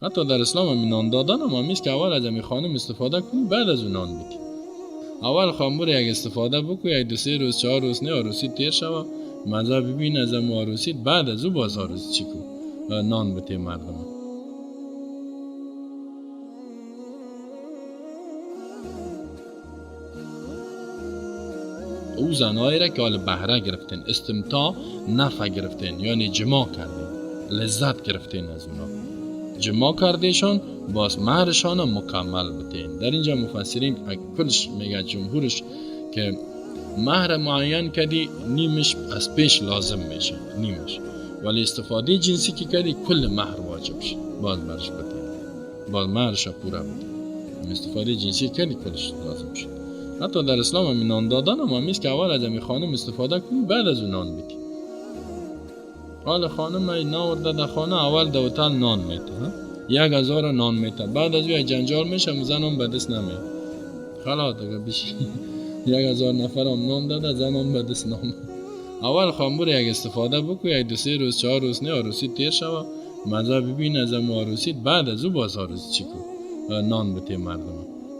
حتی در اسلام هم نان دادن هم همیست که اول از همی خانم استفاده کنی بعد از اون نان بدی. اول خانم یک استفاده بکن، یک دو سه روز چهار روز نه عروسی تیر شوه، مزه ببین از هم عروسی، بعد از او باز عروسی چی کن نان بده مردم. او زنایی را که حال بهره گرفتن، استمتاع نفع گرفتن، یعنی جماع کردن، لذت گرفتن از اونا، جماع کردهشان، باز مهرشان مکمل بتین. در اینجا مفسرین کلش میگه جمهورش که مهر معین کدی نیمش از پیش لازم میشه، نیمش، ولی استفاده جنسی که کدی کل مهر واجب شد، باز برش بتین، باز مهرش پورا بتین. استفاده جنسی کدی کلش لازم شد. حتی در اسلام هم نان دادن هم همیست که اول از همی خانم استفاده کنی بعد از اون نان بدی. حال خانم ناورده در خانه، اول در هتل نان میته، 1000 نان میته، بعد از او یک جنجال میشه، زنم به دست نمیاد، خلاص دیگه بشی 1000 نفر هم نان داده، زنم به دست نامد. اول خانم یک استفاده بکن، یک دو سه روز چهار روز نه عروسی تیر شوه، مزه ببین از هم عروسی، بعد از او باز عروسی چی کن نان بده مردم.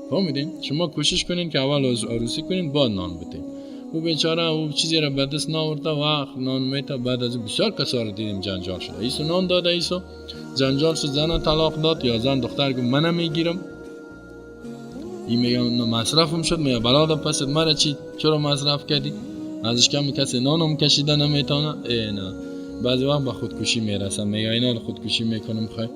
فهمیدین؟ شما کوشش کنین که اول عروسی کنین بعد نان بده. او بیچاره او چیزی را به دست نآورده و نان میته، بعد از او بسیار کسا رو دیدیم جنجال شده، ایسو نان داده، ایسو جنجال شد، زن طلاق داد یا زن دختر گفت منم میگیرم، این میگه مصرفم شد، میگه بلا داد پس مرا چی چرا مصرف کردی؟ ازش کم کسی نانم کشیده نمیتونه. ای نه، بعضی وقت به خودکشی میرسم، میگه اینا رو خودکشی میکنم، خی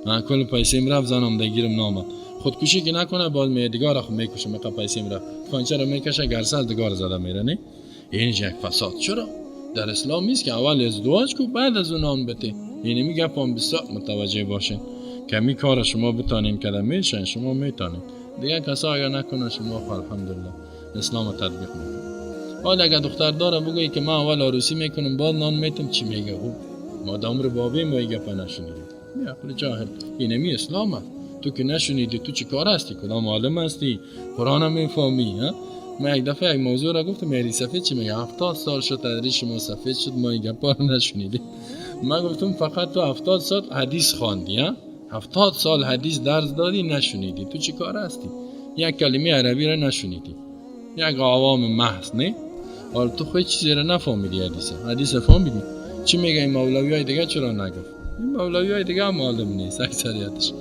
من کل پیسیم رفت، زنم دگیرم نامد. خودکشی که نکنه باز می دیگار خو میکشه، میقه پیسیم رفت، فانچه رو میکشه، گرسل دیگار زده میره. نه این یک فساد. چرا در اسلام نیست که اول ازدواج کو بعد از اون نان بده؟ یعنی میگه پام بسیار متوجه باشین که می کار شما بتانین کده میشن، شما میتانین دیگه. کسا اگر نکنه شما خو الحمدلله اسلام تطبیق میکنه. حالا اگر دختر داره بگویی که من اول عروسی میکنم بعد نان میتم، چی میگه؟ او مادام رو بابی ما گپ نشنیدیم. می عقل جاهل، اینمی اسلام است. تو که نشنیدی تو چی کار هستی؟ کدام عالم هستی؟ قرآن میفهمی؟ ها؟ من یک دفعه یک موضوع را گفتم، میری سفید چی میگه؟ 70 سال شد تدریس شما سفید شد، ما این گپا رو نشنیدیم. من گفتم فقط تو 70 سال حدیث خواندی، ها؟ 70 سال حدیث درس دادی نشنیدی، تو چی کار هستی؟ یک کلمه عربی را نشنیدی، یک عوام محض. نه حالا تو خود چیزی را نفهمیدی، حدیث فهمیدی چی میگه؟ این مولوی های دیگه چرا نگفت؟ این مولوی های دیگه هم عالم نیست اکثریتش.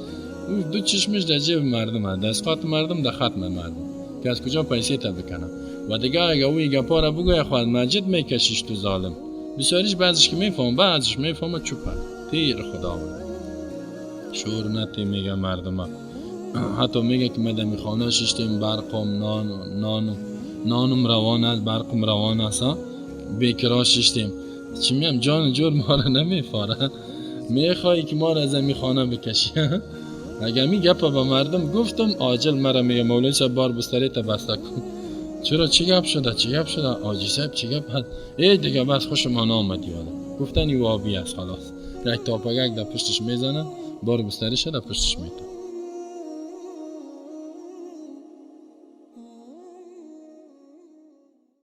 او دو چشمش در جیب مردم هست، دستخط مردم در ختم مردم که از کجا پیسه تا بکنه. و دیگه اگه او گپا را بگوی خود مسجد میکشیش تو ظالم. بسیاریش بعضش که میفهم، بعضش میفهمه چوپه تیر خداوند شور نتی میگه مردم. حتی میگه که ما در خانه ششتیم، برقم نان نانم روان است، برقم روان است، بیکرا ششتیم، چی میم جان جور ما را نمیفاره، میخوایی که ما را از این خانه بکشی. اگر می گپ به مردم گفتم عاجل مرا میگه مولوی صاحب بار بستری تا بسته کن. چرا چی گپ شده؟ چی گپ شده؟ حاجی صاحب چی گپ هست؟ ای دیگه بس خوش ما آمدی. گفتن این وابی است، خلاص یک تاپگک در پشتش میزنن، بار بستری شده پشتش میتن.